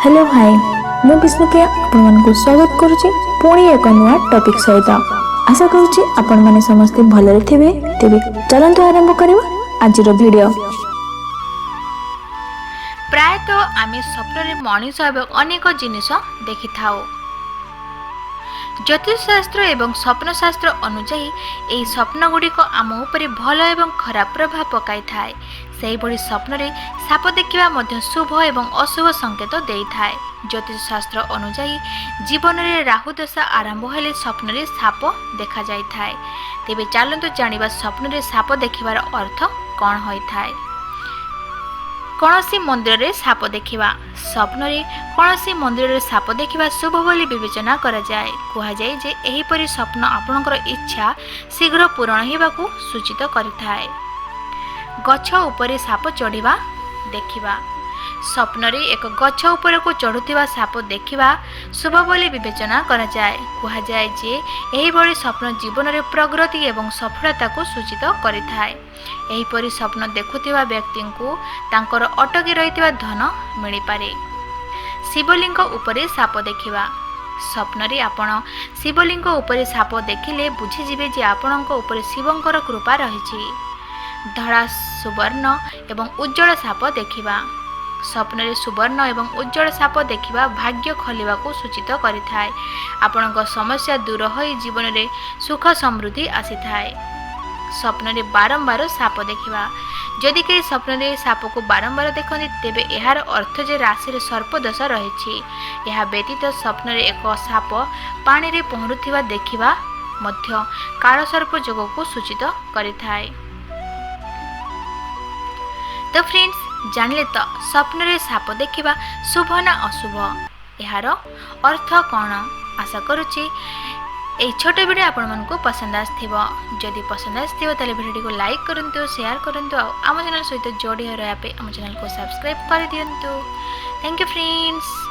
Hello high, ମୁଁ ବିଷ୍ଣୁପ୍ରିୟା ଆପଣମାନଙ୍କୁ ସ୍ୱାଗତ କରୁଛି ପୁଣି ଏକ ନୂଆ ଟପିକ୍ ସହିତ। ଆଶା କରୁଛି ଆପଣମାନେ ସମସ୍ତେ ଭଲରେ ଥିବେ। ତେବେ ଚାଲନ୍ତୁ ଆରମ୍ଭ କରିବା ଆଜିର ଭିଡ଼ିଓ। ପ୍ରାୟତଃ ଆମେ ସ୍ୱପ୍ନରେ ମଣିଷ ଏବଂ ଅନେକ ଜିନିଷ ଦେଖିଥାଉ। ଜ୍ୟୋତିଷଶାସ୍ତ୍ର ଏବଂ ସ୍ୱପ୍ନଶାସ୍ତ୍ର ଅନୁଯାୟୀ ଏହି ସ୍ୱପ୍ନଗୁଡ଼ିକ ଆମ ଉପରେ ଭଲ ଏବଂ ଖରାପ ପ୍ରଭାବ ପକାଇଥାଏ। ସେହିଭଳି ସ୍ୱପ୍ନରେ ସାପ ଦେଖିବା ମଧ୍ୟ ଶୁଭ ଏବଂ ଅଶୁଭ ସଂକେତ ଦେଇଥାଏ। ଜ୍ୟୋତିଷଶାସ୍ତ୍ର ଅନୁଯାୟୀ ଜୀବନରେ ରାହୁ ଦଶା ଆରମ୍ଭ ହେଲେ ସ୍ୱପ୍ନରେ ସାପ ଦେଖାଯାଇଥାଏ। ତେବେ ଚାଲନ୍ତୁ ଜାଣିବା ସ୍ୱପ୍ନରେ ସାପ ଦେଖିବାର ଅର୍ଥ କ'ଣ ହୋଇଥାଏ। କୌଣସି ମନ୍ଦିରରେ ସାପ ଦେଖିବା। ସ୍ୱପ୍ନରେ କୌଣସି ମନ୍ଦିରରେ ସାପ ଦେଖିବା ଶୁଭ ବୋଲି ବିବେଚନା କରାଯାଏ। କୁହାଯାଏ ଯେ ଏହିପରି ସ୍ୱପ୍ନ ଆପଣଙ୍କର ଇଚ୍ଛା ଶୀଘ୍ର ପୂରଣ ହେବାକୁ ସୂଚିତ କରିଥାଏ। ଗଛ ଉପରେ ସାପ ଚଢ଼ିବା ଦେଖିବା। ସ୍ୱପ୍ନରେ ଏକ ଗଛ ଉପରକୁ ଚଢ଼ୁଥିବା ସାପ ଦେଖିବା ଶୁଭ ବୋଲି ବିବେଚନା କରାଯାଏ। କୁହାଯାଏ ଯେ ଏହିଭଳି ସ୍ୱପ୍ନ ଜୀବନରେ ପ୍ରଗତି ଏବଂ ସଫଳତାକୁ ସୂଚିତ କରିଥାଏ। ଏହିପରି ସ୍ୱପ୍ନ ଦେଖୁଥିବା ବ୍ୟକ୍ତିଙ୍କୁ ତାଙ୍କର ଅଟକି ରହିଥିବା ଧନ ମିଳିପାରେ। ଶିବଲିଙ୍ଗ ଉପରେ ସାପ ଦେଖିବା। ସ୍ୱପ୍ନରେ ଆପଣ ଶିବଲିଙ୍ଗ ଉପରେ ସାପ ଦେଖିଲେ ବୁଝିଯିବେ ଯେ ଆପଣଙ୍କ ଉପରେ ଶିବଙ୍କର କୃପା ରହିଛି। ଧଳା ସୁବର୍ଣ୍ଣ ଏବଂ ଉଜ୍ଜଳ ସାପ ଦେଖିବା। ସ୍ୱପ୍ନରେ ସୁବର୍ଣ୍ଣ ଏବଂ ଉଜ୍ଜଳ ସାପ ଦେଖିବା ଭାଗ୍ୟ ଖୋଲିବାକୁ ସୂଚିତ କରିଥାଏ। ଆପଣଙ୍କ ସମସ୍ୟା ଦୂର ହୋଇ ଜୀବନରେ ସୁଖ ସମୃଦ୍ଧି ଆସିଥାଏ। ସ୍ୱପ୍ନରେ ବାରମ୍ବାର ସାପ ଦେଖିବା। ଯଦି କେହି ସ୍ୱପ୍ନରେ ସାପକୁ ବାରମ୍ବାର ଦେଖନ୍ତି, ତେବେ ଏହାର ଅର୍ଥ ଯେ ରାଶିରେ ସର୍ପଦୋଷ ରହିଛି। ଏହା ବ୍ୟତୀତ ସ୍ୱପ୍ନରେ ଏକ ସାପ ପାଣିରେ ପହଁରୁଥିବା ଦେଖିବା ମଧ୍ୟ କାଳସର୍ପ ଯୋଗକୁ ସୂଚିତ କରିଥାଏ। ତ ଫ୍ରେଣ୍ଡସ୍, ଜାଣିଲେ ତ ସ୍ୱପ୍ନରେ ସାପ ଦେଖିବା ଶୁଭ ନା ଅଶୁଭ, ଏହାର ଅର୍ଥ କ'ଣ? ଆଶା କରୁଛି ଏହି ଛୋଟ ଭିଡ଼ିଓ ଆପଣମାନଙ୍କୁ ପସନ୍ଦ ଆସିଥିବ। ଯଦି ପସନ୍ଦ ଆସିଥିବ, ତାହେଲେ ଭିଡ଼ିଓଟିକୁ ଲାଇକ୍ କରନ୍ତୁ, ସେୟାର କରନ୍ତୁ ଆଉ ଆମ ଚ୍ୟାନେଲ୍ ସହିତ ଯୋଡ଼ି ହୋଇ ରହିବା ପାଇଁ ଆମ ଚ୍ୟାନେଲକୁ ସବସ୍କ୍ରାଇବ୍ କରିଦିଅନ୍ତୁ। Thank you friends.